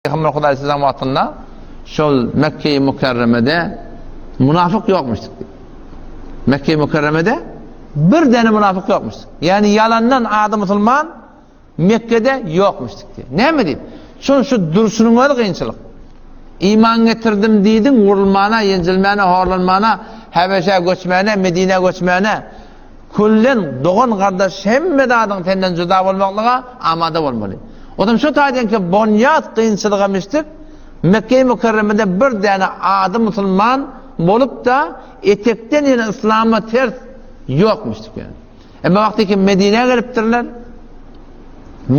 Pygamber Hudaý sizden wagtynda şol Mekge-i Mükerremede munafyk ýokmuş diýdi. Mekge-i Mükerremede bir däne munafyk ýokmuş. Ýani ýalandan ady musulman Mekgede ýokmuş diýdi. Näme diýip? Şol şu durşunyň özi kynçylyk. Iman getirdim diýdiň, wurulmana, ýenjilmäne, horlanmana, Häbeşä göçmäne, Medinä göçmäne, Küllen dogan-gardaş hemme zadyň senden jyda bolmaklyga amada bolmaly. Ozam şu taýdan ki bonýat kynçylyga müşdük, Mekge-i Mükerremede bir däne ady musulman bolup-da etekden ýene yslama ters ýok müşdük ýöne. Emma wagty ki Medinä gelipdirler,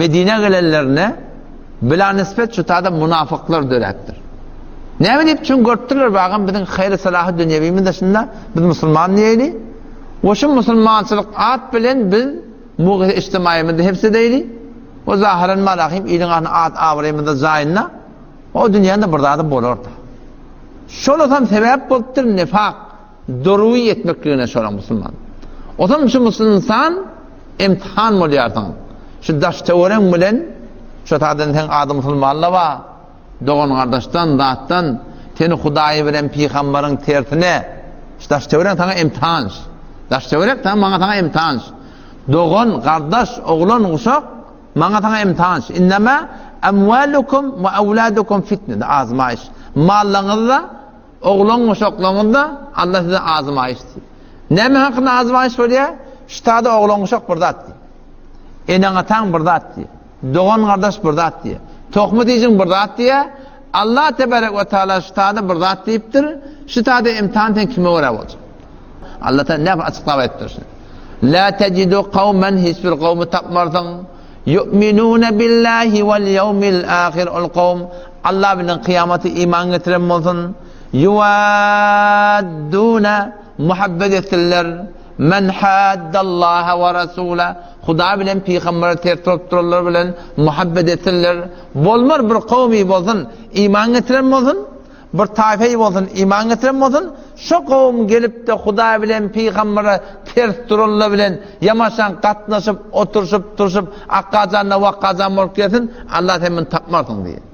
Medinä gelenlerine bila nisbet şu taýda munafyklar döräpdir. Näme diýip çünki görüpdirler bagam biziň haýry-salahy dünýewimiz daşynda biz musulman diýeli. We şu musulmançylyk at bilen biz mugyz ijtimaýymyzy hepsi edeýli. We zahyran malahym iliň arasynda at abraýymyz jaýynda o dünýäde bir zady bolardy. Şolasam sebäp bolupdyr nifak Doruwy etmekligine şola musulman. Osam şu musulynsan imtihan bolýarsyň. Şu daş töwereň bilen şo taýdan seň ady musulmanla ba, dogan gardaşdan, zatdan seni Hudaýy bilen pygambaryň tersine şu daş töwereň saňa imtihan. Daş töwerek saňa maňa saňa imtihan. Dogan, gardaş, oglan, uşak maňa saňa imtihan. Innema amwalukum we awladukum fitne, azmaýyş. Mallaňyzda Oglan-uşaklaryňyzda Allah size azmaýyş diýdi. Näme hakynda azmaýyş bolýar? Ştada oglan-uşak bir zat diýdi. Eneň-ataň bir zat diýdi. Dogan-gardaş bir zat diýdi. Tohmy-tijiň bir zat diýýär. Allah tebarek we taala ştada bir zat diýipdir. Ştada imtihan sen kime görä boljak? Allah taala näme açyklap aýtdyr şuny. La tejidu kawmen hiç bir kowmy tapmarsyň. Yu'minune billahi wal ýewmil ahir ol kowm Allah bilen kyýamata iman getiren bolsun. Yuwadduna muhabbet etsinler. Men haddallaha we rasula Hudaý bilen pygambere ters bolup duranlar bilen muhabbet etsinler. Bolmar bir kowmy bolsun, iman getiren bolsun. Bir taýfaýy bolsun, iman getiren bolsun, şo kowum gelip-de Hudaý bilen pygambere ters duranlar bilen ýamaşan gatnaşyp, oturyşyp, turşup, akgajanla wakgajan bolup gelsin, Allah sen muny tapmarsyň diýýär.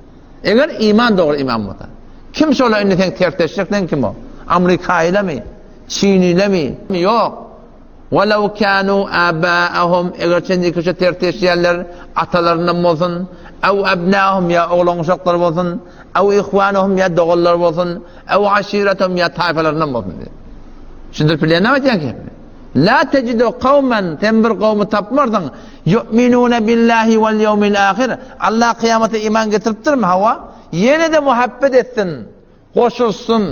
Eger iman dogry iman bolsa. Kim şola indi seň tersleşjek sen kim o? Amrikaýlamy? Çinilemi? Ýok. Welew kanu abaahum eger çenli şu terteşýänler atalaryndan bolsun, ew ebnahum ýa oglan uşaklary bolsun, ew ihwanahum ýa doganlary bolsun, ew aşiretahum ýa taýfalaryndan bolsun diýip. Düşündirip bilýän näme aýdýan ki? La tejidu kawmen sen bir kowmy tapmarsyň. Yu'minuna billahi wal ýewmil ahir. Allah kyýamata iman getiripdirmi? Hawa. Ýene-de muhabbet etsin. Goşulsyn,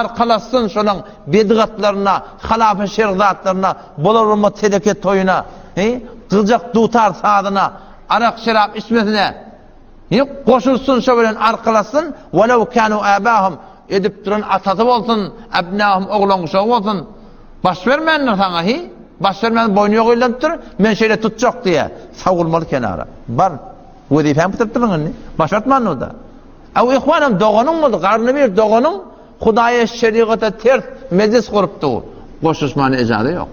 arkalaşsyn şolaň bedgatlaryna, halapy şergzatlaryna, bolar-bolmaz teleke toýuna, he, gyjak dutar sazyna, arak-şerap içmesine, he, goşulsyn şo bilen arkalaşsyn, welew kanu abahum, edip duran atasy bolsun, abnahum oglan-uşagy bolsun, baş bermändir saňa, he, baş bermän boýny ýogaýlanypdyr, men şeýle tutjak diýýär, sowulmaly kenara, bar, wezipäňi bitiripdirsiň indi, başartmandyr-da. Ew ihwanam doganyň boldy, garny bir doganyň Hudaýa şerigata ters mejlis gurupdy. Goşuşmana ejaza ýok.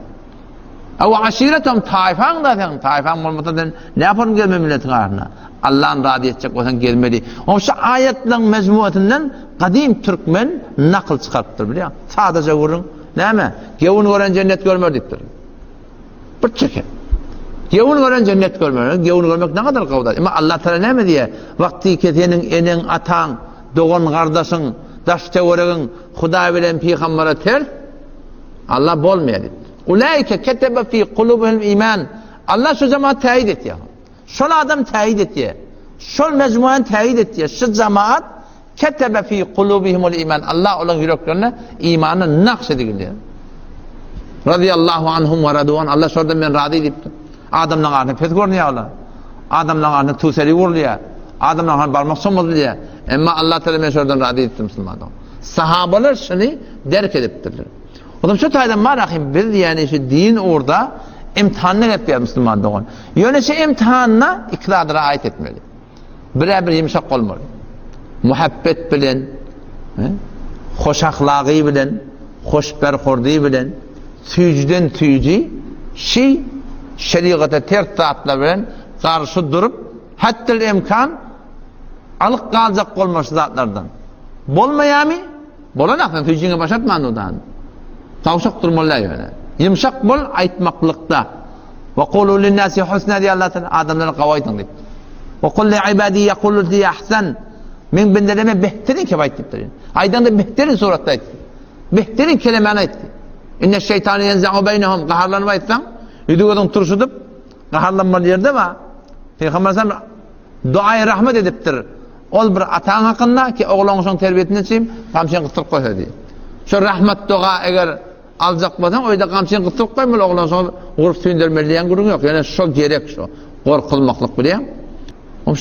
Ew aşiretem taýfaň da sen, taýfaň bolmasa sen näme gelme milletiň arasyna? Allah'ın razy etjek bolsaň gelmeli. Oň şu aýatlaryň mejmuasyndan gadym türkmen nakyl çykarypdyr bilýän. Sadaja gürrüň. Näme? Gewün gören jennet görmer diýipdir. Bir çeken. Gewün gören jennet görmer. Gewün görmek ne kadar gowy zat. Emma Allah Teala näme diýýär? Wagty ki seniň eneň, ataň, dogan gardaşyň, daş töweregiň Hudaý bilen pygambere ters Allah bolmaýar diýip. Ulaike ketebe fi kulubihim iman. Allah şu jemaat täýit etýär. Şol adam täýit etýär. Şol mejmuany täýit etýär. Şu jemaat Ketebe fi kulubihimul iman. Allah olaryň ýüreklerine imany nakş edildi. Radiyallahu anhum we raduan. Allah şordan men razy diýipdir. Adamlaryň arasynda pes görünýär olar. Adamlaryň arasynda tuseli gurulýar. Adamlaryň arasynda barmak somuzylýar. Emma Allah Teala men şordan razy diýipdir musulmanlar. Sahabalar şuny derk edipdirler. O zaman şu taýdan bar ahim biz ýani şu din ugurda imtihanda gelip musulman dogan. Ýöne şu imtihanda iki zady raýat etmeli. Birä bir ýumşak bolmaly. Muhabbet bilen, hoş ahlagy bilen, hoş berhordy bilen, süýjüden süýji, şi şerigata ters zatlar bilen garşy durup, hattel imkan. Alyk galjak bolma şu zatlardan. Bolmaýamy? Bolan sen süýjüňe başartman odan. Gawşak durmaly däl ýöne. Ýumşak bol aýtmaklykda. Wa kulu linnasi husna diýýär Allah Taala adamlara gawy aýdyň diýip. Wa kul li ibadi yaqulu li ahsan. Men bendelerime behterin kep aýt diýipdir. Aýdanda behterin suratda aýt. Behterin kelemäni aýt. Inne şeytany ýenze'u beýnehum gaharlanyp aýtsaň, ýüzi gözüň turşudyp gaharlanmaly ýerde bar. Peygamber sallam duaýy rahmet edipdir. Ol bir ataň hakynda ki ogluň şoň terbiýesini üçin gamçyny gysdyryp goýsa diýip. Şo rahmet doga eger aljak bolsaň öýde gamçyny gysdyryp goýmaly oglan şoňa urup süýndermeli diýen gürrüň ýok. Ýöne şo gerek şo. Gorkuzmaklyk bilýäň.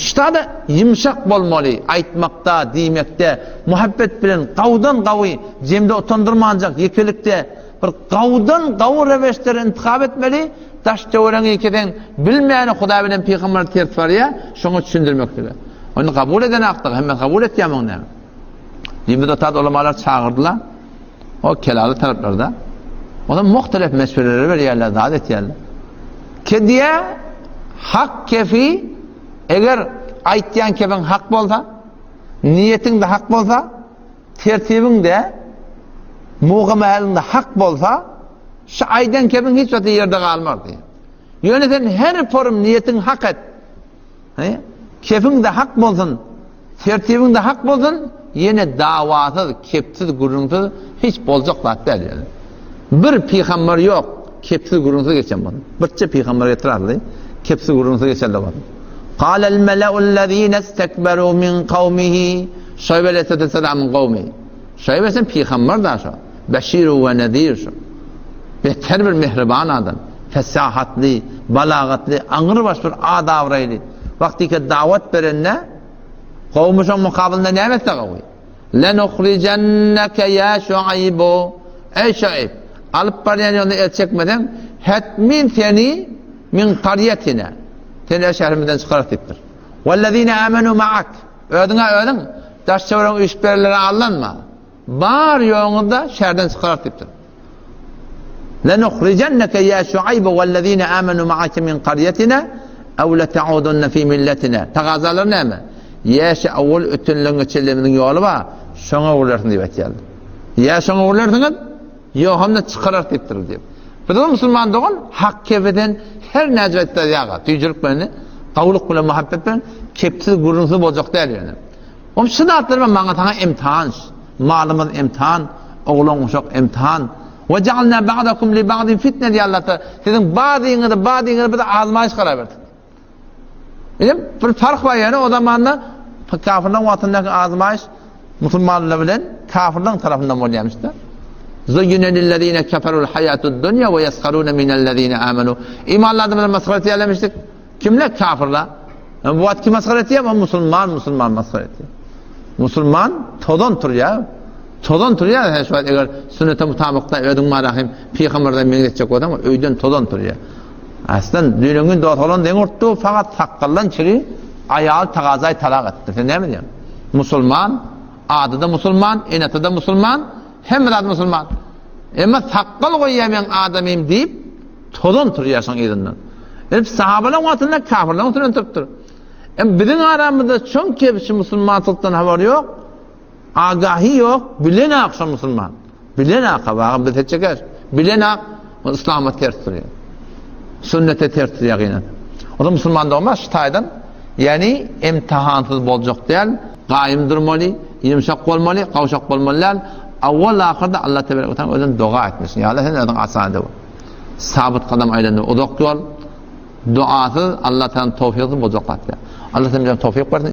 Şda-da ýumşak bolmaly, aýtmakda, diýmekde, muhabbet bilen gawdan gawy, jemde utandyrmanjak ýekelikde bir gawdan gawy reweşleri intihap etmeli, daş-töweregiňi kesen bilmäni Hudaý bilen pygamber ters barýar, şoňa düşündirmeklige. Ony kabul eden akdyk, hemme kabul etýär muny näme? Diýmez otad ulamalar çagyrdylar. O kelaly taraplarda. Ona muhtelef meşwereleri berýärler, zat etýärler. Kediýä hak kefi eger aýtýan kefiň hak bolsa, niýetiň-de hak bolsa, tertibiň-de mugamäliň-de hak bolsa, şu aýdan kefiň hiç wagt ýerde galmaz diýýär. Ýöne sen her forum niýetiň hak et. He? Kefiň-de hak bolsun, tertibiň-de hak bolsun, ýene dawasyz, kepsiz, gürrüňsiz hiç boljak zat däl ýöne. Bir pygamber ýok, kepsiz, gürrüňsiz geçen bolsun. Birçe pygamber getir arly, kepsiz, gürrüňsiz geçen-de bolsun. Qalal mela'ullezine istekberu min kawmihi Şuaýb aleyhisselamyň kowmy. Şuaýb aleyhisselam pygamber da şo. Beşir we nezir şu. Beter bir mehriban adam. Fesahatly, balagatly, aňrybaş bir ad-abraýly. Wagtyky dawat berende, kowmy şoň mukabylynda näme etse gowy? Lenuhrijenneke ýa Şuaýbu. Eý Şuaýb, alyp barýan ýoluna el çekmeseň, hetmin seni min qarýatina. Seni öz şäherimizden çykararys diýipdir. Wellezine amenu ma'ak. Özüňe özüň daş-töweregiň üýşüp berenlere aldanma. Bar ýoňuňyzda şäherden çykararys diýipdir. Lenuhrijenneke ýa Şuaýbu wellezine amenu ma'ake min qarýatina ew leta'udunne fi milletina. Tagazalary näme? Ýa şu awwal ötenleriň geçenlerimiziň ýoly bar, şoňa öwrülersiň diýip aýtýarlar. Ýa şoňa öwrülersiňiz, ýa hem-de çykararys diýipdir diýip. Biz ol musulman dogan hak kebeden her näce aýtsa ýaga, tüýjülik bilen, gawulyk bilen, muhabbet bilen kepsiz, gürrüňsiz boljak däl ýöne. Oň şu zatlar maňa saňa imtihan, malymyz imtihan, oglan uşak imtihan. Ve cealna ba'dakum li ba'din fitne diýýär Allah Taala. Siziň bazyňyzy bazyňyzy biz azmaýyş karar berdik. Bilim bir fark bar ýöne o zamanda kafirleň wagtyndaky azmaýyş musulmanlar bilen kafirleň tarapyndan bolýarmyş-da. Zuyyine lillezine keferul hayatud dunya ve yesharun minellezine amenu. İmanly adamlar masgara etýärlermişdik. Kimler kafirler? Bu wagt kim masgara etýär? O musulman, musulman masgara etýär. Musulman tozan turýar. Tozan turýar, her şu wagt eger sünnete mutabykda özüň marahym pygamberden meňzetjek bolsaň, öýden tozan turýar. Aslan düýnen gün dost olan deň urtdy, fakat sakgaldan çiri aýal tagazay talak etdi. Sen näme diýýäň? Musulman, ady-da musulman, enesi-de musulman, hemme zat musulman. Emma sakgal goýýar meň adamym diýip, Tozan turýar şoň yzyndan. Hep sahabalaryň wagtynda kafirleriň üstünden turupdyr. Em biziň aramyzda çoň kebşi musulmançylykdan habary ýok, agahi ýok, bilenak şo musulman. Bilenak habagy biz çeker. Bilenak o islama ters durýar. Sünnete ters durýar gyna. O da musulman dogma şu taýdan, ýani imtihansyz boljak däl, gaýym durmaly, ýumşak bolmaly, gawşak bolmaly däl. Awwal ahyrda Allah tebarek we taala özüne doga etmesin. Ýa Allah sen özüň asan edip. Sabyt gadam aýlandy uzak ýol. Duasyz Allah taala towfygysyz boljak zat ýok. Allah sen bize towfyk bersin.